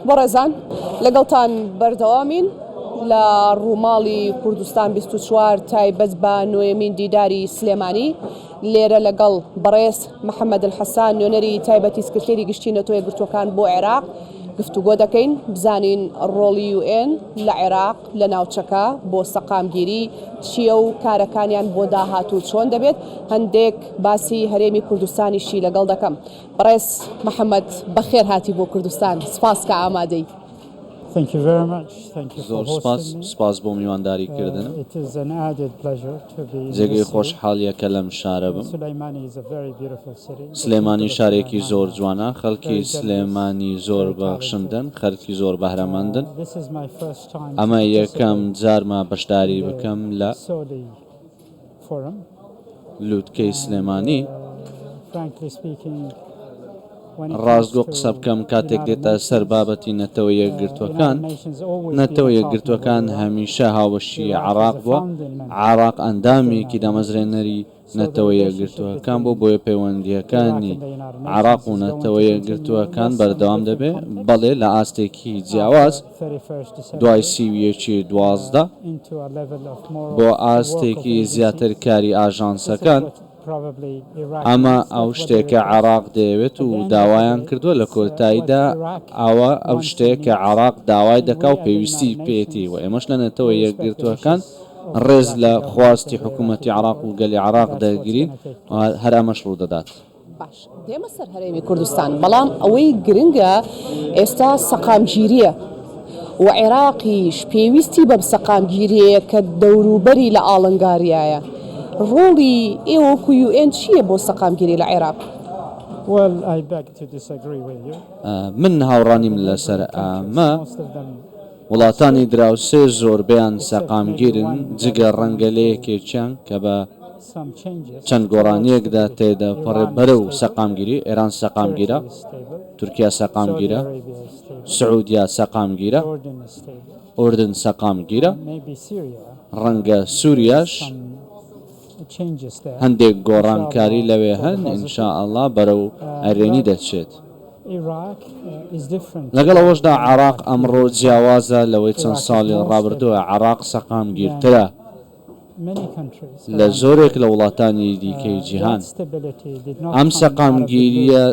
بەڕێزان لەگەڵتان بەردەوامین لە ڕووماڵی کوردستان 24 تایبەت بە نۆیەمین دیداری سلێمانی لێرە لەگەڵ بەڕێز محەممەد الحەسان نوێنەری تایبەتی سکرتێری گشتی نەتەوە یەکگرتووەکان بۆ عێراق گفتوگۆ دەکەین بزانین ڕۆڵی یوئێن لە عێراق لە ناوچەکە بۆ سەقامگیری چییە و کارەکانیان بۆ داهاتوو چۆن دەبێت هەندێک باسی هەرێمی کوردستانیشی لەگەڵ دەکەم. بەڕێز محەمەد بەخێر هاتی بۆ کوردستان سپاس کە ئامادەی. زۆر سپاس، سپاس بۆ میوانداری کردنم. جێگەی خۆشحاڵیە کە لەم شارە بم. سلێمانی شارێکی زۆر جوانە، خەڵکی سلێمانی زۆر بەخشندەن، خەلکی زۆر بەهرەمەندن. ئەمە یەکەم جارمە بەشداری بکەم لە. لوتکەی سلێمانی. ڕاستگۆ قسە بکەم کاتێک دێتە سەر بابەتی نەتەوە یەکگرتووەکان، نەتەوە یەکگرتووەکان هەمیشە هاوبەشی عێراق بووە، عێراق ئەندامێکی دامەزرێنەری نەتەوە یەکگرتووەکان بووە، بۆیە پەیوەندییەکانی عێراق و نەتەوە یەکگرتووەکان بەردەوام دەبێت، بەڵێ لە ئاستێکی جیاواز. دوای 31 ی 12 بۆ ئاستێکی زیاتر کاری ئاژانسەکان، ئەمە ئەو شتەیە کە عێراق دەیەوێت و داوایان کردووە، لە کۆتاییدا ئەوە ئەو شتەیە کە عێراق داوای دەکا و پێویستی پێیەتی و ئێمەش لە نەتەوە یەکگرتووەکان ڕێز لە خواستی حکوومەتی عێراق و گەلی عێراق دەگرین و هەر ئەمەش ڕوودەدات. باش دێمە سەر هەرێمی کوردستان، بەڵام ئەوەی گرنگە ئێستا سەقامگیرییە و عێراقیش پێویستی بەم سەقامگیرییەیە کە دەوروبەری لە ئاڵنگاریایە. ڕۆڵی ئێوە وەکو یوئێن چییە بۆ سەقامگیری لە عێراق؟ من هاوڕا نیم لەسەر ئەمە. وڵاتانی دراوسێ زۆربەیان سەقامگیرن، جگە ڕەنگە لە یەکێکیان کە بە چەند گۆڕانییەکدا تێدەپەڕێ بەرەو سەقامگیری، ئێران سەقامگیرە، تورکیا سەقامگیرە، سعودیا سەقامگیرە، ئوردن سەقامگیرە، ڕەنگە سوریاش هەندێک گۆڕانکاری لەوێ هەن، ان شاء اللە بەرەو ئەرێنی دەچێت. لەگەڵ ئەوەشدا عێراق ئەمڕۆ جیاوازە لەوەی چەند ساڵی ڕابردووە، عێراق سەقامگیرترە لە زۆرێک لە وڵاتانی دیکەی جیهان. ئەم سەقامگیرییە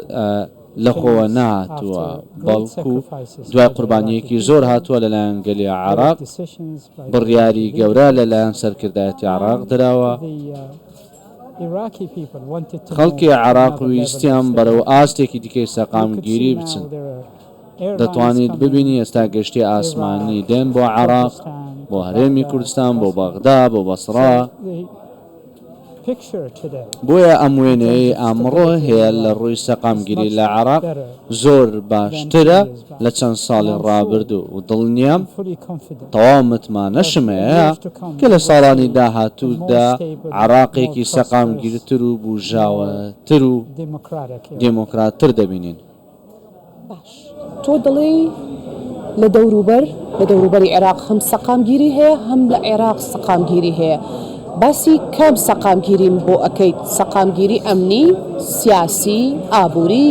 لە خۆوە نەهاتووە، بەڵکو دوای قوربانییەکی زۆر هاتووە لەلایەن گەلی عێراق، بڕیاری گەورە لەلایەن سەرکردایەتی عێراق دراوە، خەڵکی عێراق ویستیان بەرەو ئاستێکی دیکەی سەقامگیری بچن. دەتوانیت ببینی ئێستا گەشتی ئاسمانی دێن بۆ عێراق، بۆ هەرێمی کوردستان، بۆ بەغدا، بۆ بەسڕە. بۆیە ئەم وێنەیەی ئەمڕۆ هەیە لە ڕووی سەقامگیری لە عێراق زۆر باشترە لە چەند ساڵی ڕابردوو و دڵنیام تەواو متمانەشم هەیە کە لە ساڵانی داهاتوودا عێراقێکی سەقامگیرتر و بوژاوەتر و دێمۆکراتتر دەبینین. باش تۆ دەڵێی لە دەوروبەر لە دەوروبەری عێراق هەم سەقامگیری هەیە هەم لە عێراق سەقامگیری هەیە باسی کام سەقامگیریم بۆ ئەکەیت سەقامگیری ئەمنی سیاسی ئابووری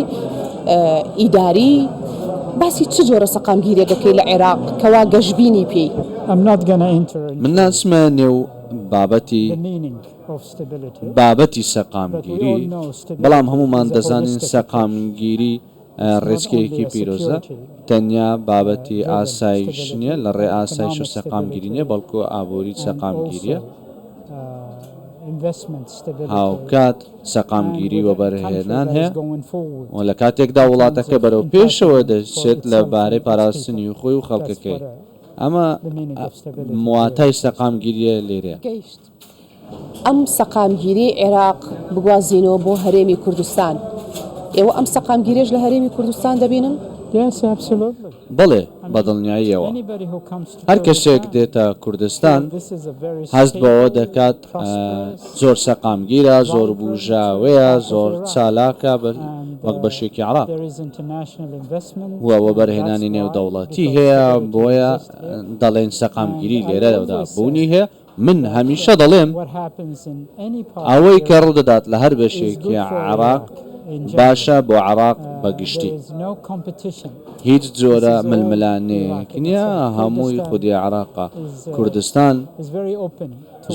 ئیداری باسی چ جۆرە سەقامگیریەک ئەکەی لە عێراق کەوا گەشبینی پێی؟ من ناچمە نێو بابەتی بابەتی سەقامگیری، بەڵام هەموومان دەزانین سەقامگیری ڕێچکەیەکی پیرۆزە، تەنیا بابەتی ئاسایش نییە، لە ڕێ ئاسایش و سەقامگیری نییە، بەڵکو ئابووری سەقامگیرییە، هاوکات سەقامگیری وەبەرهێنان هەیە و لە کاتێکدا وڵاتەکە بەرەو پێشەوە دەچێت لە بارەی پاراستنی خۆی و خەڵکەکەی. ئەمە واتای سەقامگیرییە لێرەیە. ئەم سەقامگیریەی عێراق بگوازینەوە بۆ هەرێمی کوردستان، ئێوە ئەم سەقامگیریەش لە هەرێمی کوردستان دەبینن؟ بەڵێ، بە دڵنیاییەوە. هەر کەسێک دێتە کوردستان هەست بەوە دەکات زۆر سەقامگیرە، زۆر بوژاوەیە، زۆر چالاکە وەک بەشێکی عێراق و وەبەرهێنانی نێودەوڵەتی هەیە، بۆیە دەڵێین سەقامگیری لێرەدا بوونی هەیە. من هەمیشە دەڵێم ئەوەی کە ڕوودەدات لە هەر بەشێکی عێراق. باشە بۆ عێراق بە گشتی. هیچ جۆرە ململانێیەک نییە، هەمووی خودی عێراقە. کوردستان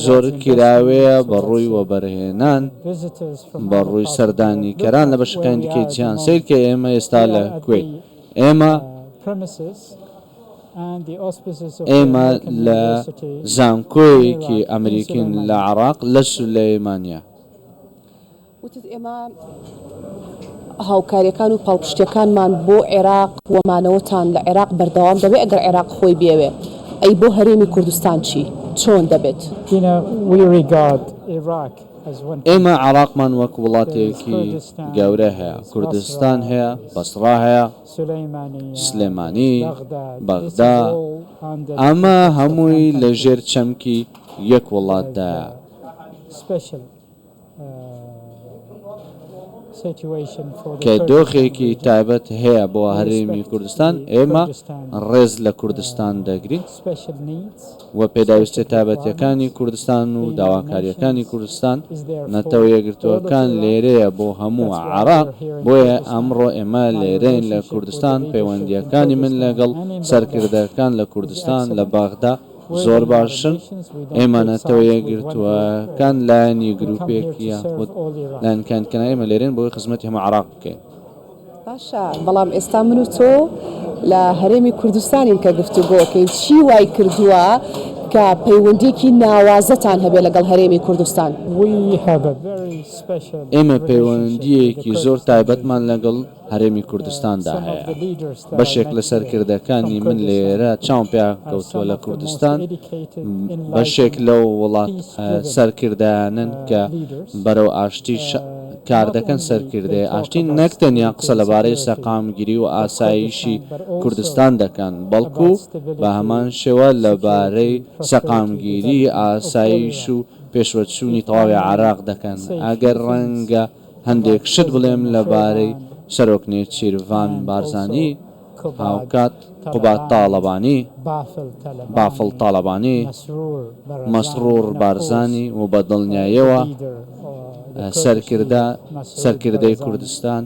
زۆر کراوەیە بە ڕووی وەبەرهێنان، بە ڕووی سەردانیکەران لە بەشەکانی دیکەی جیهان. سەیرکە ئێمە ئێستا لە کوێین. ئێمە ئێمە لە زانکۆیەکی ئەمریکین لە عێراق لە سولەیمانیە. وتت ئێمە هاوکاریەکان و پاڵپشتیەکانمان بۆ عێراق و مانەوەتان لە عێراق بەردەوام دەبێت ئەگەر عێراق خۆی بیەوێ، ئەی بۆ هەرێمی کوردستان چی؟ چۆن دەبێت؟ ئێمە عێراقمان وەک وڵاتێکی گەورە هەیە، کوردستان هەیە، بەسڕا هەیە، سلێمانی، بەغدا، ئەمە هەمووی لەژێر چەمکی یەک وڵاتدایە. کە دۆخێکی تایبەت هەیە بۆ هەرێمی کوردستان، ئێمە ڕێز لە کوردستان دەگرین و پێداویستیە تایبەتیەکانی کوردستان و داواکاریەکانی کوردستان، نەتەوە یەکگرتووەکان لێرەیە بۆ هەموو عێراق، بۆیە ئەمڕۆ ئێمە لێرەین لە کوردستان، پەیوەندیەکانی من لەگەڵ سەرکردەکان لە کوردستان لە بەغدا زۆر باشن، ئێمە نەتەوە یەکگرتووەکان لایەنی گروپێک یاخود لایەنکانی دیکە نا، ئێمە لێرەین بۆ ئەوەی خزمەتی هەموو عێراق بکەین. باشە بەڵام ئێستا من و تۆ لە هەرێمی کوردستانین کە گفتوگۆکەین، چی وای کردووە کە پەیوەندییەکی ناوازەتان هەبێت لەگەڵ هەرێمی کوردستان؟ ئێمە پەیوەندییەکی زۆر تایبەتمان لەگەڵ هەرێمی کوردستاندا هەیە. بەشێک لە سەرکردەکانی من لێرە چاوم پێیان کەوتووە لە کوردستان، بەشێک لەو وڵات سەرکردانەن کە بەرەو ئاشتی کار دەکەن، سەرکردەی ئاشتی نەک تەنیا قسە لەبارەی سەقامگیری و ئاسایشی کوردستان دەکەن، بەڵکو بە هەمان شێوە لەبارەی سەقامگیری، ئاسایش و پێشوەچوونی تەواوی عێراق دەکەن. ئەگەر ڕەنگە هەندێک شت بڵێم لەبارەی سەرۆک نێچیرڤان بارزانی، هاوکات قوباد تاڵەبانی، بافڵ تاڵەبانی، مەسڕوڕ بارزانی و بە دڵنیایەوە سەرکردە سەرکردەی کوردستان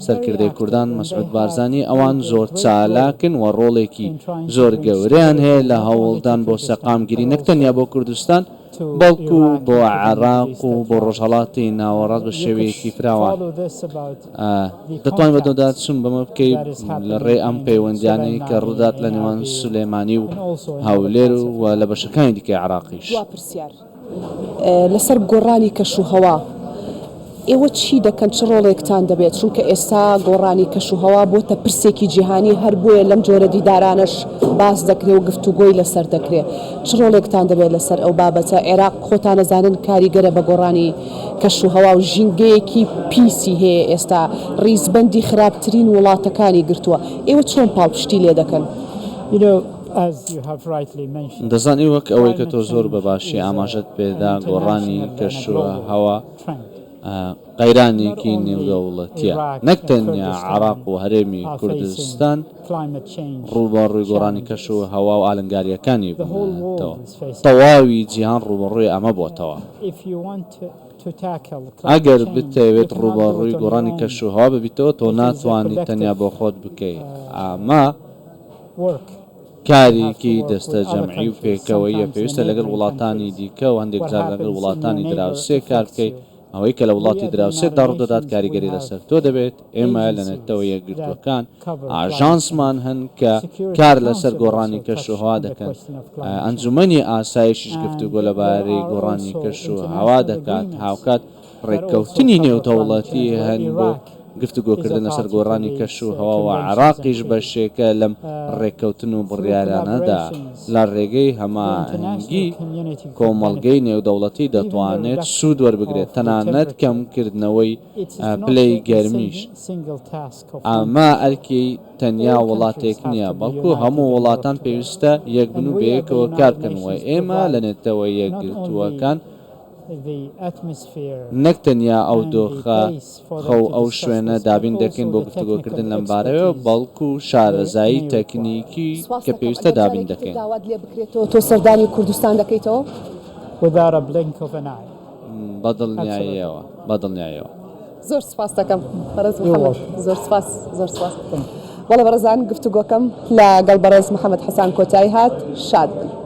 سەرکردەی کوردان مەسعود بارزانی، ئەوان زۆر چالاکن و ڕۆڵێکی زۆر گەورەیان هەیە لە هەوڵدان بۆ سەقامگیری نەک تەنیا بۆ کوردستان، بەڵکو بۆ عێراق و بۆ ڕۆژهەڵاتی ناوەڕاست بە شێوەیەکی فراوان. دەتوانین بەدواداچوون بەمە بکەی لە ڕێی ئەم پەیوەندیانەی کە ڕوودات لە نێوان سولەیمانی و هەولێر و لە بەشەکانی دیکەی عێراقیش. دوا پرسیار لەسەر گۆڕانی کەشوهەوا، ئێوە چی دەکەن، چ ڕۆڵێکتان دەبێت، چونکە ئێستا گۆڕانی کەشوهەوا بۆتە پرسێکی جیهانی، هەر بۆیە لەم جۆرە دیدارانەش باس دەکرێ و گفتوگۆی لەسەر دەکرێ، چ ڕۆڵێکتان دەبێت لەسەر ئەو بابەتە، عێراق خۆتان ئەزانن کاریگەرە بە گۆڕانی کەشوهەوا و ژینگەیەکی پیسی هەیە ئێستا ڕیزبەندی خراپترین وڵاتەکانی گرتووە، ئێوە چۆن پاڵپشتی لێ دەکەن؟ دەزانی وەک ئەوەی کە تۆ زۆر بە باشی ئاماژەت پێدا گۆڕانی کەشوهەوا قەیرانێکی نێودەوڵەتییە، نەک تەنیا عێراق و هەرێمی کوردستان ڕووبەڕووی گۆڕانی کەشوهەوا و ئالنگارییەکانی بوونەتەوە، تەواوی جیهان ڕووبەڕووی ئەمە بۆتەوە. ئەگەر بتەوێت ڕووبەڕووی گۆڕانی کەشوهەوا ببیتەوە، تۆ ناتوانیت تەنیا بۆ خۆت بکەیت، ئەمە کارێکی دەستەجەمعی و پێکەوەییە، پێویستە لەگەڵ وڵاتانی دیکە و هەندێک جار لەگەڵ وڵاتانی دراوسێ کار بکەیت، ئەوەی کە لە وڵاتی دراوسێتدا ڕوودەدات کاریگەری لەسەر تۆ دەبێت، ئێمە لە نەتەوە یەکگرتووەکان ئاژانسمان هەن کە کار لەسەر گۆڕانی کەشوهەوا دەکەن، ئەنجومەنی ئاسایشیش گفتوگۆ لەبارەی گۆڕانی کەشوهەوا دەکات، هاوکات ڕێککەوتنی نێودەوڵەتی هەن بۆ گفتوگۆکردن لەسەر گۆڕانی کەش و هەوا و عێراقیش بەشێکە لەم ڕێککەوتن و بڕیارانەدا. لە ڕێگەی هەماهەنگی کۆمەڵگەی نێودەوڵەتی دەتوانێت سوود وەربگرێت، تەنانەت کەمکردنەوەی پلەی گەرمیش. ئەمە ئەرکی تەنیا وڵاتێک نییە، بەڵکو هەموو وڵاتان پێویستە یەکبن و بەیەکەوە کاربکەن و ئێمە لە نەتەوە یەکگرتووەکان نەک تەنیا ئەو دۆخە خە و ئەو شوێنە دابین دەکەین بۆ گفتوگۆکردن لەم بارەیەوە، بەڵکو شارەزایی تەکنیکی سوپاس کە دەکەم. پێویستە ئەگەر دابین جارێکی تر دەکەین. داوات لێ بکرێتەوە تۆ سەردانی کوردستان دەکەیتەوە؟ بە دڵنیاییەوە، بە دڵنیاییەوە. زۆر سپاست دەکەم بەڕێز محەمەد، زۆر سپاس، زۆر سپاس. بەڵێ بەڕێزان گفتوگۆکەم لە گەڵ بەڕێز محەمەد حەسان کۆتایی هات، شاد بن.